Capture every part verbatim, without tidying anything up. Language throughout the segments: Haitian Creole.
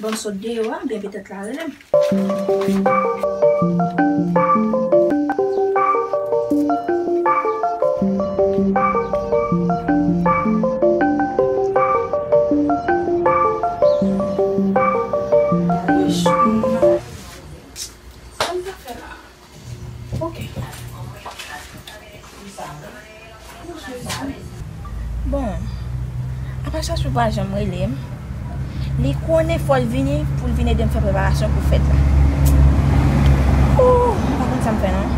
Ban m sot deyò a, oubyen petèt l a rele m. Sa m ta fè la? Ok. Bon, apa Chachou pa janm rele m? Li konnen fò l vini pou l vin ede m fè preparasyon pou fèt la. Ooh, m pa konn sa m fè non.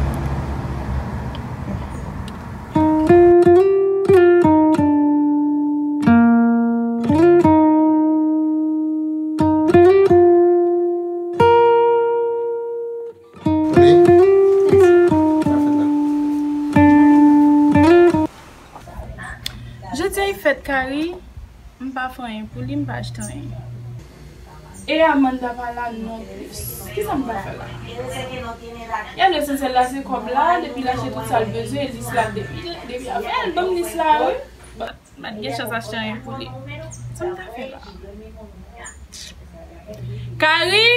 Jodi a e fèt Kari, m pa fè anyen pou li, m pa achte anyen. E Amanda pa la non plis. Kisa m ta fè la? Gade esansyèl la se kòb la, depi l achte tout sa l bezwen, lis la depi, depi avè l ban m lis la wi. But, m pa t gen chans achte anyen pou li. Sa m ta fè la? Kari!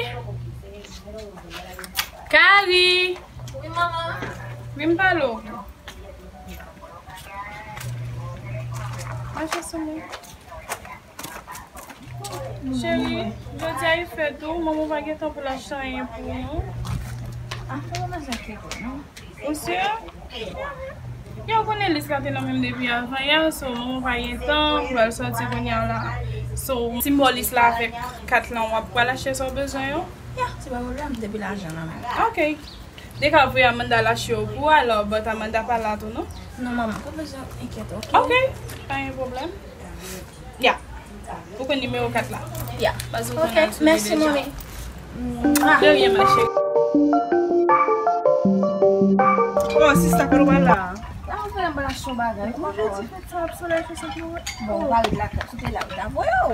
Kari! Wi, manman. Vin pale w. Mache sou mwen. Cheri, jodi a e fèt ou, manman pa gen tan pou l achte anyen pou nou. Ah, ou bezwen kite non. Ou si? Yo konnen lis la te nan men m depi avan yè, so manman pa gen tan pou al sòti kounye a la. So, si m ba w lis la avèk kat lan, w ap pral achte sa w bezwen yo? Ya, se pa pwoblèm, depi lajan nan men m. Ok. Deka voye Amanda al achte yo pou ou, alò, but Amanda pa la tou, non? Non, manman, pa bezwen enkyete, ok? Ok, pa gen pwoblèm. Ya. Ou konn nimewo kat la? Ya. Baz ou konn al sou li deja. Ok, mèsi, manmi. De rien, ma chérie. Bon, sista, kote w pral la? La, mwen pral al achte yon bagay. Ou jodi fèt sa ap solèy fè sa ki wè. Bon, ou pa ret lakay, si w te la, ou ta voye w.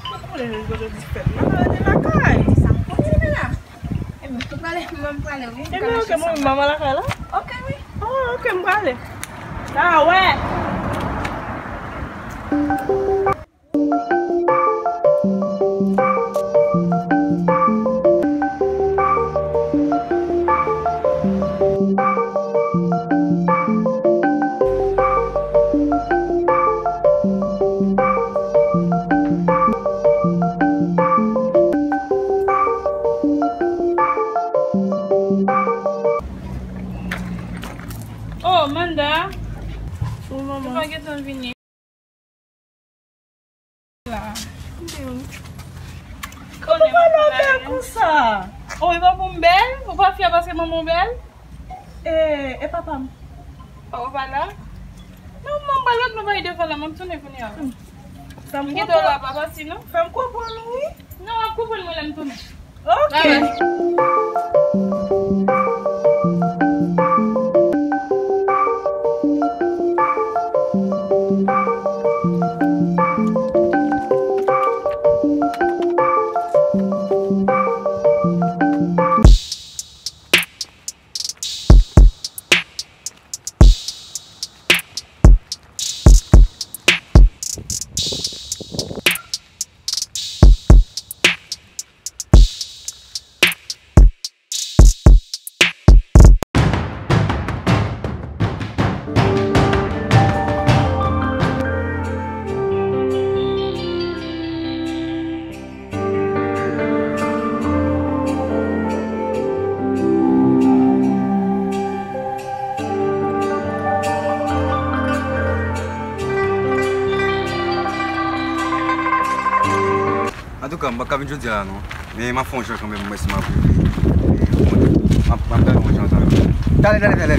Mwen konnen jodi fèt, mwen pa rete lakay. Sa m konnen la. Ebyen, ou prale, mwen m prale, wi. Ebyen, ok, mwen, manman lakay la? Ok, wi. Oh, ok, m prale. Sa wè. Oh, Manda. Wi, manman. Ou pa gentan vini la. Kote w pale bèl konsa? Oh, e pa pou m bèl? Ou pa fyè paske manman w bèl? E, e papa m? Papa w pa la? Non, manman m pral lòt lè bay de fwa la, m ap tounen kounye a. Hmm. Sa m konprann. M kite w la, pa pati, non? Fè m konprann ou, wi. Non, w ap konprann mwen lè m tounen. Ok. Bye bye. Antouka, m pa ka vin jodi a la non. Men m ap fè yon jan kanmenm, m wè si m ap rive. M ap, m ap gade yon jan sa. Talè, talè, talè.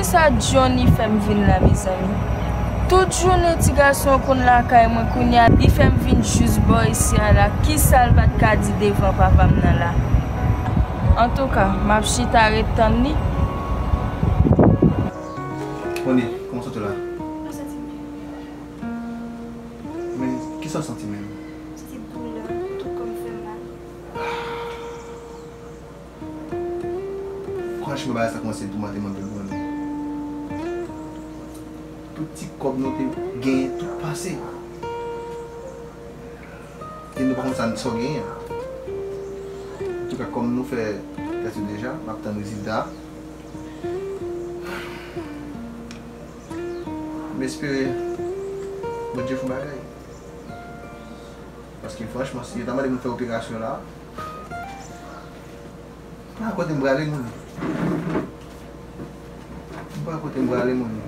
Sa Johnny fè m vin la, mezanmi. Tout jounen ti gason konn lakay mwen, kounye a li fè m vin jis bò isi a la. Kisa l pa t ka di devan papa m nan la? Antouka, m ap chita ret tann li. Moni, kòman w santi w la? Mwen santi m byen. Men, kisa w santi menm? M santi doulè, tout kò m fè mal. Franchman, bagay sa kòmanse toumante m anpil, mezanmi. Tout ti kòb nou te genyen, tout pase. E nou pa konn sa, sa w genyen an. Antouka, kòm nou fè tès yo deja, m ap tann rezilta a. M espere Bondye fè yon bagay. Paske franchman, si yo ta mande m fè operasyon la, m pa kote m prale, moun. M pa kote m prale, moun.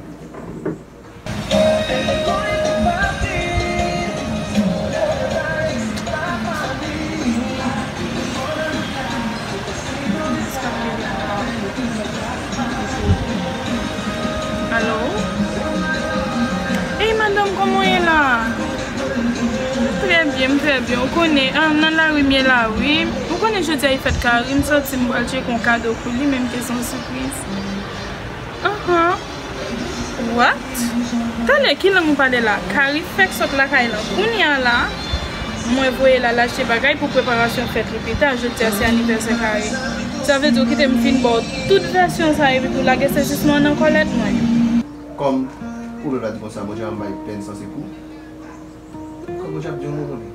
Alo? Ey, madanm, kòman w ye la? M trè byen, m trè byen. Ou konnen, ah, nan lari m ye la, wi. Ou konnen jodi a e fèt Kari, m santi m pral tcheke yon kado pou li, men m te se yon sipriz. Ahan. What? Talè, ki lang ou pale la? Kari fèk sot lakay lan. Kounye a la, mwen voye l al achte bagay pou preparasyon fèt li pita. Jodi a se anivèsè Kari. Sa vle di ou kite m fin ba w tout vèsyon sa epi pou lage sezisman nan kòlèt mwen. Kòm pwovèb la di konsa, Bondye pa bay pèn san sekou. Kòm Bondye ap di yon mo pou li.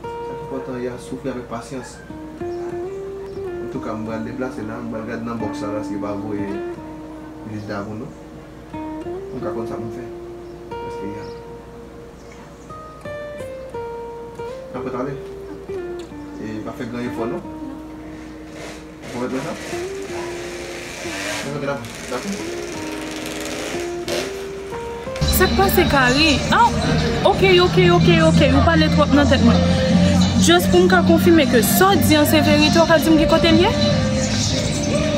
Sa ki enpòtan, y a soufri avèk pasyans. Antouka, m pral deplase la, m pral gade nan bòks la, la, si yo pa voye rezilta pou nou. M ka konn sa pou m fè. Paske y a. N ap ret ale. E pa fè gran efò, non. Ou konprann sa? Mwen mete la, dakò? Sa k pase, Kari? Ah, ok, ok, ok, ok, ou pale twòp nan tèt mwen. Just pou m ka konfime ke sa w di an se verite, ou ka di m ki kote l ye?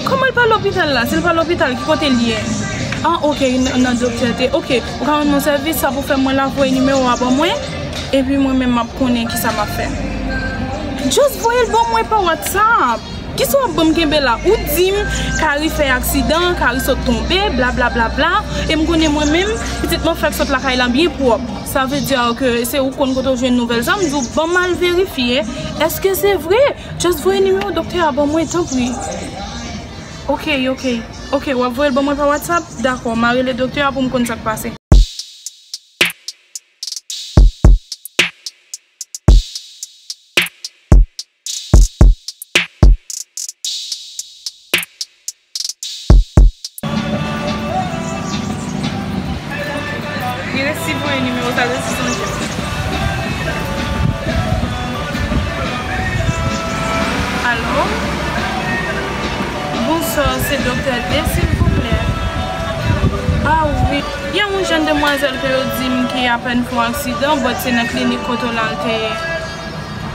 Kòman l pa lopital la? Si l pa lopital, ki kote l ye? Ah, ok, nan, nan doktè te. Ok, ou ka rann mwen sèvis, sa pou fè mwen la voye nimewo a ban mwen, epi mwen menm m ap konnen kisa m ap fè. Just voye l ban mwen pa WhatsApp. Kisa w ap ban m kenbe la? Ou di m Kari fè aksidan, Kari sot tonbe, bla, bla, bla, bla. E m konnen mwen menm, pitit mwen fèk sot lakay la byen pwòp. Sa vle di ke se ou konn kote w jwenn nouvèl sa. M di w, ban m al verifye. Èske se vre? Just voye nimewo doktè a ban mwen, tanpri. Ok, ok. Ok, w ap voye l ban mwen pa WhatsApp? Dakò, m a rele doktè a pou m konn sa k pase. Li resi voye nimewo sa, l resi sonje. Alo? Bonswa, se Doktè D, silvouplè. Ah wi. Y a yon jèn demwazèl ke yo di m ki apèn fè yon aksidan, but se nan klinik kote w la l te ye.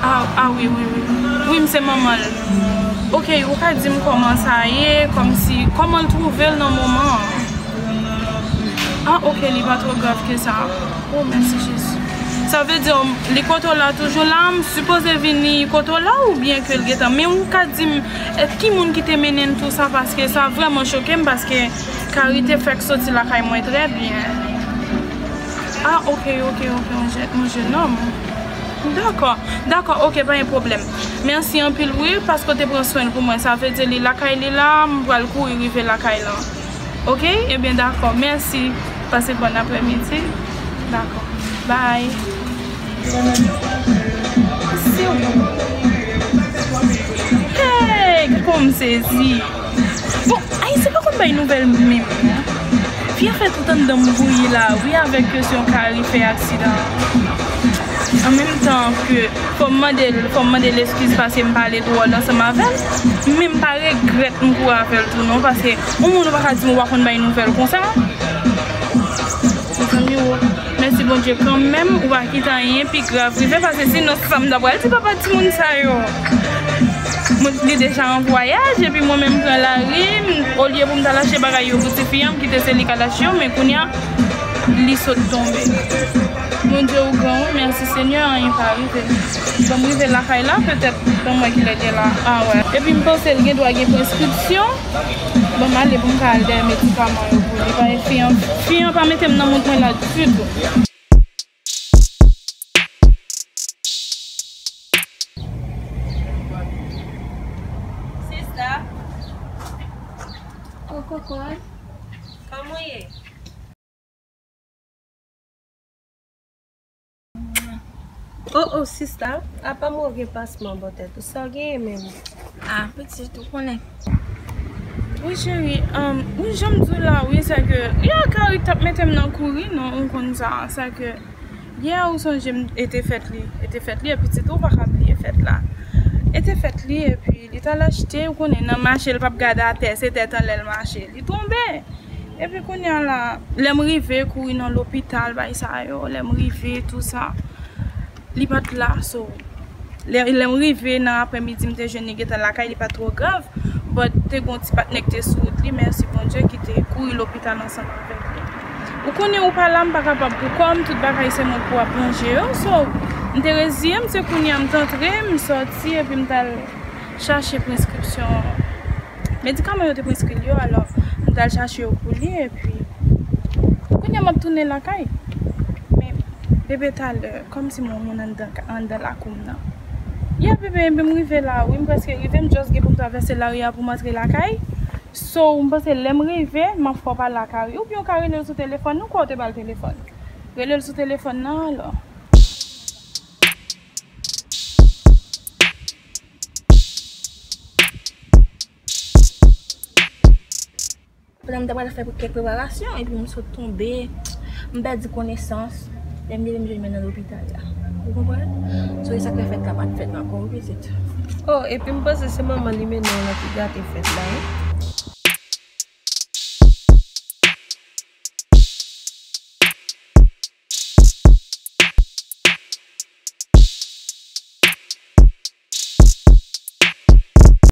Ah, ah wi, wi, wi. Wi, m se manman l. Ok, ou ka di m kòman sa ye, kòmsi, kòman l twouve l nan moman an? Ah, ok, li pa twò grav ke sa. Oh, mèsi Jezi. Sa vle di, li kote w la toujou la, m sipoze vini kote w la oubyen ke l gentan? Men ou ka di m, eh, ki moun ki te mennen l tou sa, paske sa vrèman choke m, paske Kari te fèk soti lakay mwen trè byen. Ah, ok, ok, ok, yon jè-, yon jenòm. Dakò, dakò, ok, pa gen pwoblèm. Mèsi anpil, wi, paske w te pran swen l pou mwen. Sa vle di li lakay li la, m pral kouri rive lakay lan. Ok? Ebyen, dakò, mèsi. Pase bòn aprèmidi. Dakò. Bye. Hey, kòm m sezi. Bon, Ayisyen pa konn bay nouvèl menm non. Fi a fè tout anndan m bouyi la wi avèk kesyon Kari fè aksidan. An menm tan ke fò m mande l, fò m mande l eskiz paske m pale dwòl ansanm avè l. Men m pa regrèt m kouri avè l tou non, paske yon moun ou pa ka di m ou pa konn bay nouvèl konsa. Mezanmi, ou, mèsi Bondye kanmenm, ou pa kite anyen pi grav rive, paske sinon sa m ta pral di papa timoun sa yo. Li deja an vwayaj, epi mwen menm pran lari, m, olye pou m t al achte bagay yo pou tifi an, m kite se li k al achte yo, men kounye a, li sot tonbe. Bondye ou gran, wi, mèsi Senyè, anyen pa rive. Bon, m rive lakay la, petèt, ban m wè kilè l ye la. Ah, wè. Epi m panse l gen dwa gen preskripsyon. Bon, m ale pou m ka al dèyè medikaman yo pou li. Paske fi an, fi an pa mete m nan mood mwen la ditou. Sista. Oh, Coco. Kòman w ye? Oh, oh, sista, apa m ou gen pasman bò tèt ou? Sa w genyen menm? Ah, pitit, ou konnen. Wi, cheri, um, wi, jan m di w la, wi, sa ke, ya, Kari t ap mete m nan kouri, non, ou konn sa, sa ke, yè, ou sonje m, e te fèt li, e te fèt li, e pitit, ou pa ka bliye fèt la. E te fèt li, epi li t al achte, ou konnen, nan mache, l p ap gade atè, se tèt anlè l mache, li tonbe. Epi kounye a la, lè m rive, kouri nan lopital, bay sa yo, lè m rive, tou sa, li pa t la, so, lè, lè m rive nan aprèmidi, m te jwenn li gentan lakay, li pa t twò grav, but te gon ti patnè ki te sou wout li, mèsi Bondye, ki te kouri lopital ansanm avèk li. Ou konnen ou pa la, m pa kapab pou kò m, tout bagay se mwen pou ap ranje yo, so, m te reziye m, se kounye a m t antre, m sòti, epi m t al chache preskripsyon medikaman yo te preskri l yo, alò, m t al chache yo pou li, epi, kounye a m ap tounen lakay. Men, bebe, talè, kòmsi m wè moun anndan, anndan lakou m nan. Ya, bebe, epi m rive la, wi, m prèske rive, m just gen pou m travèse lari a pou m antre lakay. So, m panse lè m rive, m ap fè w pale ak Kari. Oubyen w ka rele l sou telefòn, non, kwa w te ba l telefòn. Rele l sou telefòn nan, alò. Pandan m ta pral fè kèk preparasyon, epi m sot tonbe, m pèdi konesans. Lè m leve, m jwenn mwen nan lopital la. Ou konprann? So, e sa k fè fèt la pa t fèt ankò, wi, pitit. Oh, epi m panse se manman li mennen w nan ki gate fèt la, wi.